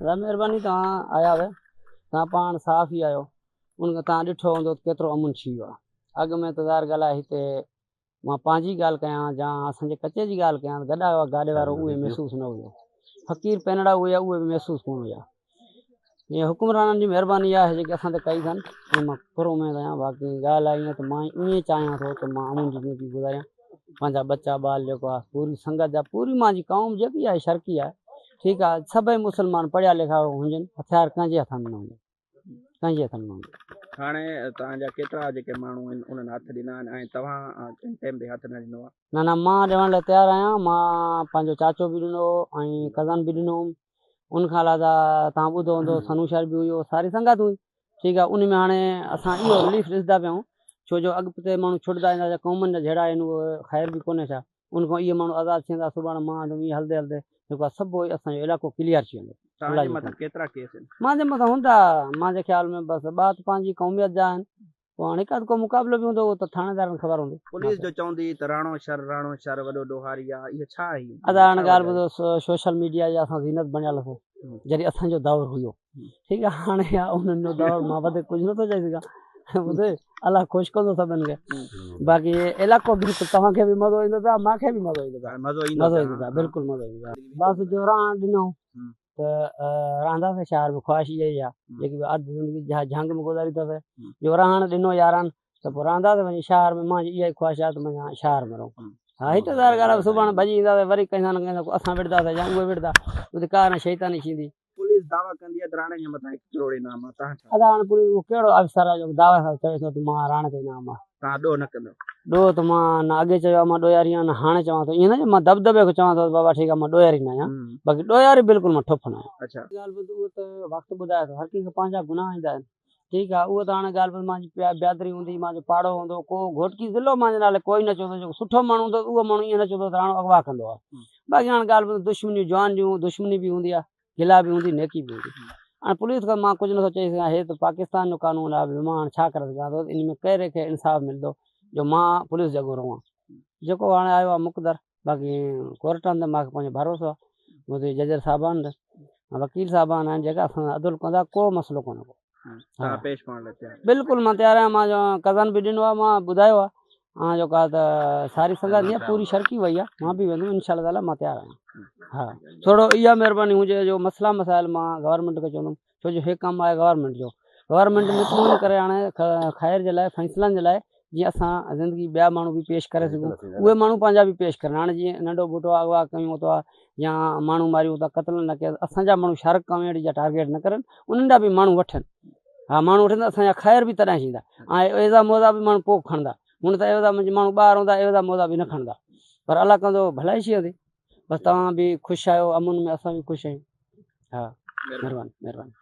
ادا مهرباني توهان آيا هئا توهان پاڻ صحافي آهيو ان کان توهان ڏٺو هوندو ته ڪيترو امن ٿي ويو آهي اڳ ۾ ته ظاهر ڳالهه آهي هتي مان پنهنجي ڳالهه ڪيان يا اسان جي ڪچي جي ڳالهه ڪيان ته گڏا گاڏي وارو اهي محسوس نه هيو فقير پينڙا اهي اهي به محسوس ڪونه هيا هي حڪمرانن جي مهرباني آهي جيڪي اسان تي ڪئي اٿن ۽ مان پر اميد آهيان باقي ڳالهه آهي ائين ته مان ائين چاهيان ٿو ته مان امن جي زندگي گذاريان پنهنجا ٻچا ٻال جيڪو آهي پوري سنگت جا پوري مانجي قوم جيڪي آهي شرقي آهي ٺيڪ آهي سڀئي مسلمان پڙهيا لکيا هجن هٿيار ڪنهن جي هٿن ۾ نه هجن ڪنهن جي هٿن ۾ نه هجن. هاڻي توهان جا ڪيترا جيڪي ماڻهو آهن انهن هٿ ڏنا آهن ۽ توهان ڪنهن ٽيم تي هٿ نه ڏنو آهي؟ نه نه مان ڏيڻ لاء تيار آهيان مان پنهنجو چاچو به ڏنو ۽ ڪزن به ڏنو ان کان علاوه توهان ٻڌو هوندو سنو شر به هيو ساري سنگت هئي ٺيڪ آهي ان ۾ هاڻي اسان اهو رليف ڏسندا پيا آهيون ڇو جو اڳتي ماڻهو ڇٽندا ويندا جا قومن جا جهيڙا آهن اهي خير به ڪونهي ڇا ان کان اهي ماڻهو آزاد ٿي ويندا سڀاڻي مان آندم ائين هلندي هلندي جيڪو آهي سڀ اسان جو علائقو ڪليئر ٿي ويندو توهان جي مٿان ڪيترا ڪيس آهن؟ مانجي مٿان هوندا مانجي خيال ۾ بس ٻه ته پنهنجي قوميت جا آهن پوء هاڻي هڪ اڌ ڪو مقابلو به هوندو اهو ته ٿاڻيدارن کي خبر هوندي. پوليس جو چوندي ته راڻو شر راڻو شر وڏو ڏوهاري آ اهو ڇا آهي؟ ادا هاڻي ڳالهه ٻڌو سوشل ميڊيا جي اسان زينت بڻيل هئاسين جڏهن اسان جو دور هيو ٺيڪ آ هاڻي آ انهن جو دور مان وڌيڪ ڪجهه نٿو چئي سگهان ٻڌي الله خوش ڪندو سڀن کي باقي علائقو به توهان کي به مزو ايندو پيا مان کي به مزو ايندو پيا مزو ايندو پيا بلڪل مزو ايندو پيا بس جو راڻ ڏنو ته رهنداسين شهر ۾ خواهش اها ئي آهي جيڪي به اڌ زندگي جهنگ ۾ گذاري اٿس جو رهڻ ڏنو يارن ته پوء رهنداسين وڃي شهر ۾ مانجي اها ئي خواهش آهي ته مڃان شهر ۾ رهون ها هت ظاهر ڳالهه آهي سڀاڻي ڀڄي اينداسين وري ڪنهن سان نه ڪنهن سان اسان وڙهنداسين يا اهي وڙهندا اتي ڪا نه شيطاني ٿيندي. پوليس دعويٰ ڪندي آهي ته راڻي جي مٿان هڪ ڪروڙ انعام آهي تهان ڇا. ادا هاڻي پوليس اهو ڪهڙو آفيسر آهي جيڪو دعويٰ سان چوي ٿو ته مان راڻي تي انعام آهي. تهان ڏوهه نه ڪندؤ. ڏوهه ته مان نه اڳي چيو آهي مان ڏوهاري آهيان نه هاڻي چوان ٿو ائين نه جو مان دٻدٻي کان چوان ٿو ته بابا ٺيڪ آهي مان ڏوهاري نه آهيان باقي ڏوهاري بلڪل مان ٺپ نه آهيان. اڇا. ڳالهه ٻڌ اهو ته وقت ٻڌائي ٿو هر ڪنهن کي پنهنجا گناهه ايندا آهن ٺيڪ آهي اهو ته هاڻي ڳالهه ٻڌ مانجي بيادري هوندي مانجو پاڙو هوندو ڪو گهوٽڪي ضلعو مانجي نالي ڪوئي نه چوندو جيڪو سٺو ماڻهو هوندو اهو ماڻهو ائين نه چوندو ته راڻو اغوا ڪندو آهي باقي هاڻي ڳالهه ٻڌ دشمنيون جوان جون دشمني به هوندي آهي گلا به هوندي نيڪي به هوندي هاڻي پوليس کان مان ڪجهه نٿو چئي سگهان هي ته پاڪستان جو قانون آهي مان هاڻي ڇا ڪري سگهان ٿو ان ۾ ڪهڙي کي انصاف ملندو جو مان پوليس جي اڳو روان جيڪو هاڻي آيو آهي مقدر باقي ڪورٽن تي مانکي پنهنجو ڀروسو آهي منهنجي ججر صاحبان تي وڪيل صاحبان آهن جيڪا اسان سان عدل ڪندا ڪو مسئلو ڪونهي ڪو تان پيش پوڻ لاء تيار بلڪل مان تيار آهيان مان ڪزن به ڏنو آهي مان ٻڌايو آهي ها جو ڪا ته ساري سنگت جي پوري شرڪي وئي آهي مان به ويندم انشاء الله تعالي مان تيار آهيان ها ٿورو اها مهرباني هجي جو مسئلا مسائل مان گورنمينٽ کي چوندم ڇو جو هي ڪم آهي گورنمينٽ جو گورنمينٽ مطمئن ڪري هاڻي خير جي لاء فيصلن جي لاء جيئن اسان زندگي ٻيا ماڻهو به پيش ڪري سگهون اهي ماڻهو پنهنجا به پيش ڪرن هاڻي جيئن ننڍو ٻوٽو اغوا ڪيون ٿا يا ماڻهو ماريون ٿا قتل نه ڪيا اسان جا ماڻهو شارڪ ڪميونٽي جا ٽارگيٽ نه ڪرن انهن جا به ماڻهو وٺن ها ماڻهو وٺن ته اسان جا خير به تڏهن ٿيندا ۽ ايذا موذا به ماڻهو پوء کڻندا هونء ته ايذا منجهه ماڻهو ٻاهر هوندا ايذا موذا به نه کڻندا پر الله ڪندو ڀلائي شيء هوندي بس توهان به خوش آهيو امن ۾ اسان به خوش آهيون ها مهرباني مهرباني.